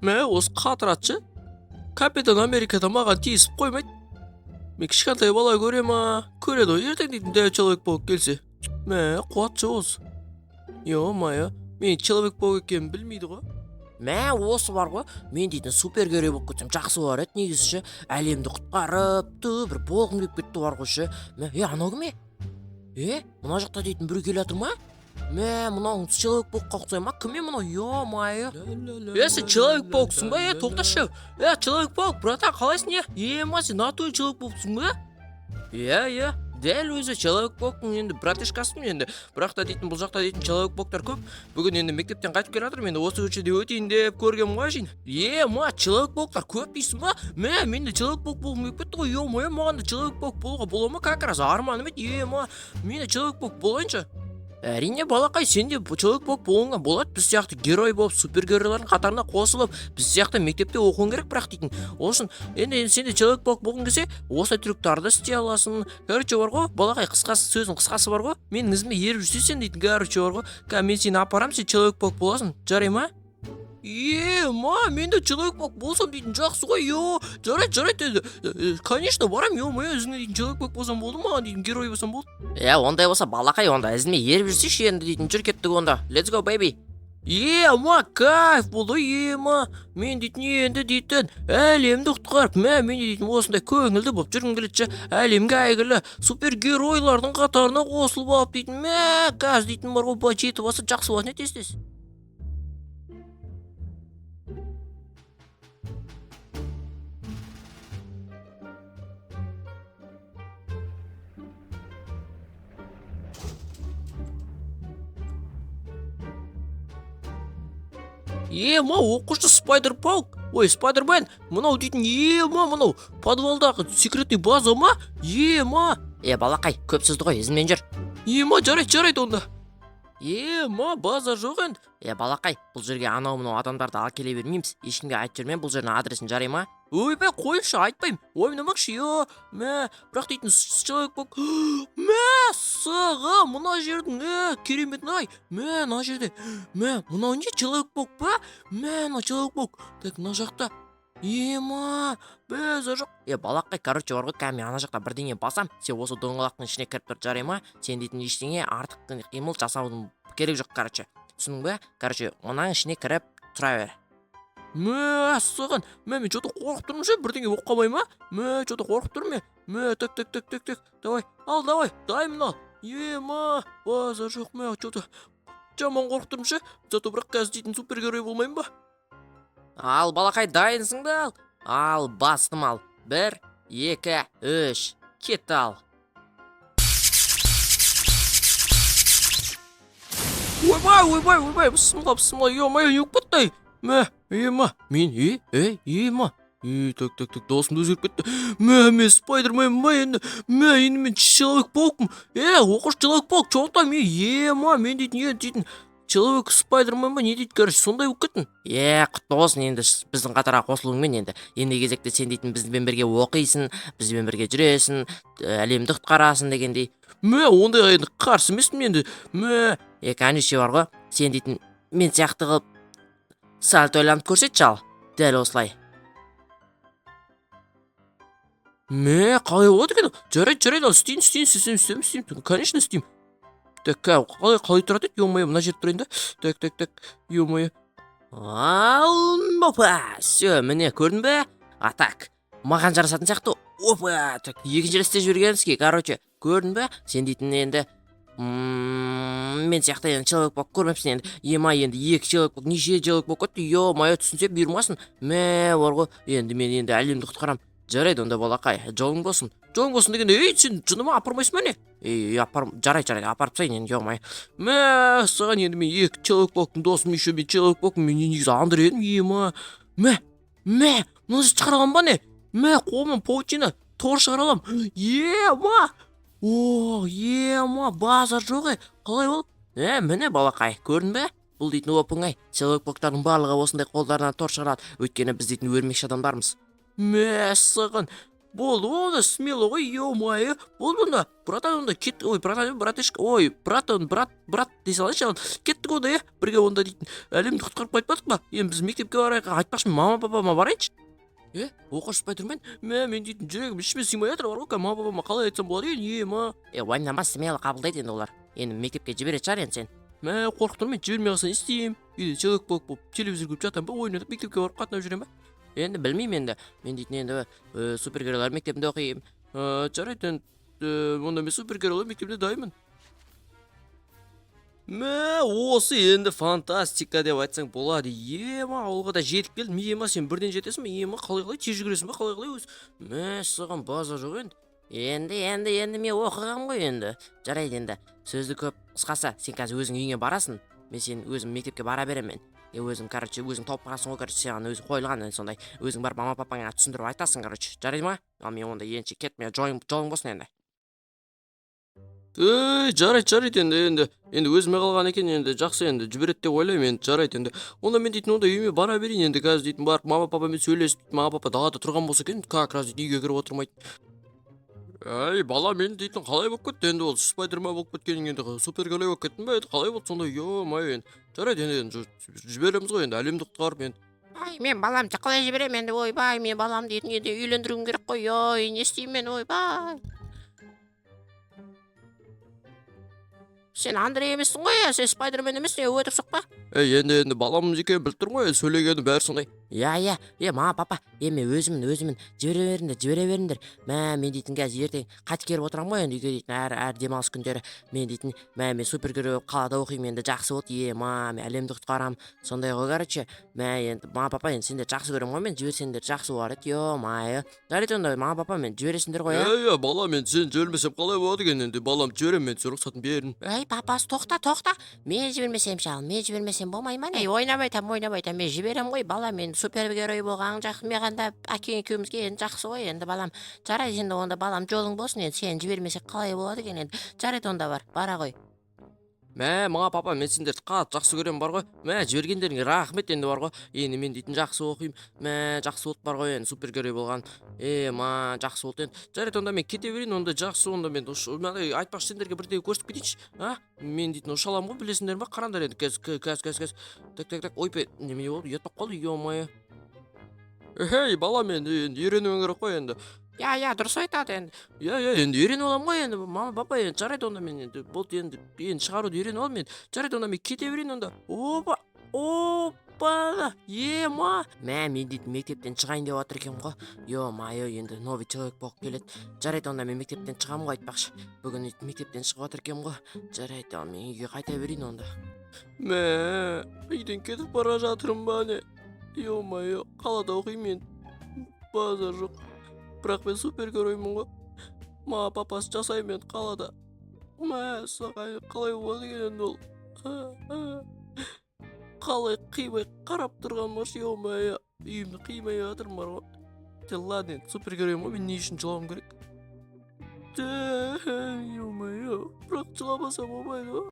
Мә, осы қатыратшы. Капитан Америкада маған тиісіп қоймайды. Мен кішкентай бала көре ма? Көреді ғой ертең дейтін дәу человек паук келсе. Мә, қуатшы осы. Ё-моё, мен человек паук екенін білмейді ғой. Мә, осы бар ғой, мен дейтін супергерой болып кетсем жақсы болар еді негізі ше. Әлемді құтқарып, ту бір болғым келіп кетті бар ғой ше. Мә, е, анау кім, е? Е, мына жақта дейтін біреу келе жатыр ма? Мә, мынау человек паукқа ұқсай ма? Кім е мынау? Ё-моё. Е, сен человек пауксың ба? Е, тоқташы. Е, человек паук, братан, қалайсың, е? Е, ма, сен натуре человек пауксың ба? Иә, иә. Дәл өзі человек пауктың енді братишкасымын енді. Бірақ та дейтін бұл жақта дейтін человек пауктар көп. Бүгін енді мектептен қайтып келе жатырмын, енді осы көшеде өтейін деп көргенмін ғой әшейін. Е, ма, человек пауктар көп дейсің ба? Мә, мен де человек паук болғым келіп кетті ғой. Ё-моё, маған да человек паук болуға бола ма? Как раз арманым еді. Е, ма, мен де человек паук болайыншы. Әрине, балақай, сен де человек паук болуыңа болады. Біз сияқты герой болып, супергеройлардың қатарына қосылып, біз сияқты мектепте оқуың керек бірақ дейтін. Ол үшін енді сен де человек паук болғың келсе, осылай трюктарды істей аласың. Короче, бар ғой, балақай, қысқасы, сөздің қысқасы бар ғой, менің ізіме еріп жүрсең дейтін, короче, бар ғой. Қазір мен сені апарамын, сен человек паук боласың, жарай ма? Е, ма, мен де человек паук болсам дейтін жақсы ғой, ё, жарайды, жарайды, енді, конечно, барам, ё-моё, ізіңе дейтін человек паук болсам болды, маған дейтін герой болсам болды. Е, ондай болса, балақай, онда ізіме еріп жүрсейші енді дейтін, жүр кеттік онда. Let's go, baby. Е, ма, кайф болды, е, ма, мен дейтін енді дейтін әлемді құтқарып, мә, мен де дейтін осындай көңілді болып жүргім келеді ше, әлемге әйгілі супергеройлардың қатарына қосылып алып дейтін, мә, қазір дейтін бар ғой, былай жетіп алса жақсы болатын еді тез тез. Е, ма, оқушы спайдер паук, ой, спайдермен, мынау дейтін, е, ма, мынау подвалдағы секретный база ма? Е, ма. Е, балақай, көп сөзді қой, ізіммен жүр. Е, ма, жарайды, жарайды онда. Е, ма, база жоқ енді. Е, балақай, бұл жерге анау мынау адамдарды алып келе бермейміз. Ешкімге айтып жүрме бұл жердің адресін, жарай ма? Ойбай, қойшы, айтпаймын. Ойнамақшы, ё, мә, бірақ дейтін человек паук. Мә, сығы, мына жердің, е, кереметін ай. Мә, мына жерде, мә, мынау не, человек паук па? Мә, мынау человек паук. Так, мына жақта. Е, ма, база жоқ. Е, балақай, короче, бар ғой, қазір мен ана жақта бірдеңе басам, сен осы доңғалақтың ішіне кіріп тұр, жарай ма? Сен дейтін ештеңе артық қимыл жасаудың керек жоқ, короче. Түсіндің бе? Короче, мынаның ішіне кіріп тұра бер. Мә, саған, мә, мен что-то қорқып тұрмын ше, бірдеңе болып қалмай ма? Мә, что-то қорқып тұрмын мен. Мә, так, так, так, так, так, давай, ал, давай, дайынмын ал. Е, ма, база жоқ, мә, что-то жаман қорқып тұрмын ше. Зато бірақ қазір дейтін супергерой болмаймын ба? Ал, балақай, дайынсың ба? Ал, ал, бастым ал. 1, 2, 3, кетті ал. Ойбай, ойбай, ойбай, бісмілла, бісмілла, ё-моё, не болып кетті ай? Мә, е, ма, мен, е, е, е, ма. Е, так, так, так, дауысым да өзгеріп кетті. Мә, мен спайдермен ба енді? Мә, енді мен человек паукпын. Е, оқушы человек паук, чё там, е, е, ма, мен дейтін, е, дейтін, человек спайдермен ба, не дейді, короче, сондай болып кеттім. Е, құтты болсын енді біздің қатарға қосылуыңмен енді. Енді кезекте сен дейтін бізбен бірге оқисың, бізбен бірге жүресің, әлемді құтқарасың дегендей. Мә, ондайға енді қарсы емеспін енді. Мә, Е, конечно, бар ғой, сен дейтін мен сияқты қылып сальто ойланып көрсетші ал. Дәл осылай. Мә, қалай болады екен? Жарайды, жарайды, ал істейін, істейін, істеймін, істеймін, істеймін, конечно, істеймін. Так, қалай, қалай тұрады еді? Ё-моё, мына жерде тұрайын да. Так, так, так, ё-моё. Ал, опа, все, міне көрдің бе? А так, маған жарасатын сияқты. Опа, так, екінші рет істеп жібергенсің, короче, көрдің бе? Сен дейтін енді мен сияқты енді человек паук көрмепсің енді. Ема, енді екі человек паук, неше человек паук кетті? Ё-моё, түсінсе бұйырмасын. Мә, бар ғой, енді мен енді әлемді құтқарам. Жарайды онда, балақай, жолың болсын. Жолың болсын дегенде, ей, сен жыныма апармайсың ба не? Ей, апар, жарайды, жарайды, апарып тастайын енді, ё-моё. Мә, саған енді мен екі человек пауктың досым, еще мен человек паук, мен негізі андыр едім, ема. Мә, мә, мына жерде шығара аламын ба не? Мә, қолымнан паутина, тор шығара аламын. Ема! О, ема, базар жоқ, е. Қалай ол? Е, міне, балақай, көрдің бе? Бұл дейтін оп оңай. Человек пауктардың барлығы осындай қолдарынан тор шығарады. Өйткені біз дейтін өрмекші адамдармыз. Мә, саған. Болды ғой онда, смело ғой, ё-моё. Болды онда, братан, онда кет. Ой, братан, братишка, ой, братан, брат, брат дей салайыншы. Ал кеттік онда, иә, бірге онда дейтін әлемді құтқарып қайтпадық па? Енді біз мектепке барайық. Айтпақшы, мама папама барайыншы. Е, оқушы Спайдермен, мә, мен дейтін жүрегім ішіме сыймай жатыр бар ғой. Қазір мама папама қалай айтсам болады енді, ема? Е, уайымдама, смело, қабылдайды енді олар. Енді мектепке жіберетін шығар енді сен. Мә, қорқып тұрмын мен. Жібермей қалса, не істеймін? Үйде человек паук болып телевизор көріп жатамын ба, ойнатып, мектепке барып қатынап жүремін ба? Енді білмеймін енді. Мен дейтін енді супергеройлар мектебінде оқимын. Жарайды енді, онда мен супергеройлар мектебінде дайынмын. Мә, осы енді фантастика деп айтсаң болады. Ема, ауылға да жетіп келдім. Ема, сен бірден жетесің бе? Ема, қалай, қалай тез жүгіресің ба? Қалай, қалай өзі? Мә, саған база жоқ енді. Енді мен оқығам ғой енді. Жарайды енді, сөзді көп қысқасы, сен қазір өзің үйіңе барасың. Мен сен өзім мектепке бара беремін мен. Е, өзің, короче, өзің тауып қаласың ғой, короче, саған өзі қойылған енді сондай. Өзің барып мама папаңа түсіндіріп айтасың, короче. Жарайды ма? Ал мен онда ендеше кет, мен жолың болсын енді. Ей, жарайды, жарайды енді өзіме қалған екен енді. Жақсы, енді жібереді деп ойлаймын енді. Жарайды енді, онда мен дейтін онда үйіме бара берейін енді. Қазір дейтін барып мама папамен сөйлесіп, мама папа далада тұрған болса екен, как раз дейтін үйге кіріп отырмайды. Әй, бала, мен дейтін қалай болып кетті енді ол Спайдермен болып кеткенің? Енді супергерой болып кеттің ба енді? Қалай болды сонда, ё-моё? Енді жарайды енді жібереміз ғой енді әлемді құтқарып енді. Ай, мен баламды қалай жіберемін енді? Ойбай, мен балам дейтін енді үйлендіруім керек қой. Ой, не істеймін мен, ойбай? Сен Андрей емессің ғой, иә? Сен Спайдермен емессің, е, өтірік соқпа. Ей, енді баламыз екенін біліп тұрмын ғой енді, сөйлегені бәрі сондай. Иә, е, мама, папа, е, мен өзімін, өзімін, жібере беріңдер, жібере беріңдер. Мә, мен дейтін қазір ертең қайтып келіп отырамын ғой енді үйге дейтін әр демалыс күндері. Мен дейтін, мә, мен супергерой болып қалада оқимын енді, жақсы болды. Е, ма, мен әлемді құтқарамын, сондай ғой, короче. Мә, енді мама, папа, енді сендерді жақсы көремін ғой мен, жіберсеңдер жақсы болар еді, ё-моё. Жарайды онда, мама, папа, мен жібересіңдер ғой, иә? Иә, бала, мен сені жібермесем қалай болады екен енді? Балам, жіберемін мен, сен рұқсатын берін. Ей, папасы, тоқта, тоқта, мен жібермесем ше, ал мен жібермесем болмай ма, не? Ей, ойнап айтамын, ойнап айтамын, мен жіберемін ғой, бала. Мен супергерой болғаның жақсы маған да, әкең екеумізге енді жақсы ғой енді, балам. Жарайды енді онда, балам, жолың болсын енді. Сені жібермесек қалай болады екен енді? Жарайды онда, бар, бара ғой. Мә, мама, папа, мен сендерді қатты жақсы көремін бар ғой. Мә, жібергендеріңе рахмет енді бар ғой. Енді мен дейтін жақсы оқимын. Мә, жақсы болды бар ғой енді супергерой болған. Е, ма, жақсы болды енді. Жарайды онда, мен кете берейін онда, жақсы онда. Мен мынандай, айтпақшы, сендерге бірдеңе көрсетіп кетейінші. А, мен дейтін ұша аламын ғой, білесіңдер ма? Қараңдар енді, қазір, қазір, қазір, қазір. Так, так, так, ойбай, немене болды? Ұят болып қалды, ё-моё. Ей, бала, мен енді үйренуің керек қой енді. Иә, дұрыс айтады енді. Иә, енді үйреніп аламын ғой енді, мама, папа, енді жарайды онда. Мен енді болды енді, енді шығаруды үйреніп алдым енді. Жарайды онда, мен кете берейін онда. Опа, опа, ема. Мә, мен дейтін мектептен шығайын деп жатыр екенмін ғой, ё-моё. Енді новый человек болып келеді. Жарайды онда, мен мектептен шығамын ғой. Айтпақшы, бүгін мектептен шығып жатыр екенмін ғой. Жарайды, ал мен үйге қайта берейін онда. Мә, үйден кетіп бара жатырмын ба, не? Ё-моё, қалада оқимын енді, базар жоқ, бірақ мен супергероймын ғой. Мама, папасы жасаймын енді қалада. Мәссаған, қалай болады екен енді ол? Қалай қимай қарап тұрған ё ё-моё, үйімді қимай жатырмын бар ғой. Ладно, енді супергероймын ғой мен, не үшін жылауым керек? Ё-моё, бірақ жыламаса болмайды ғой.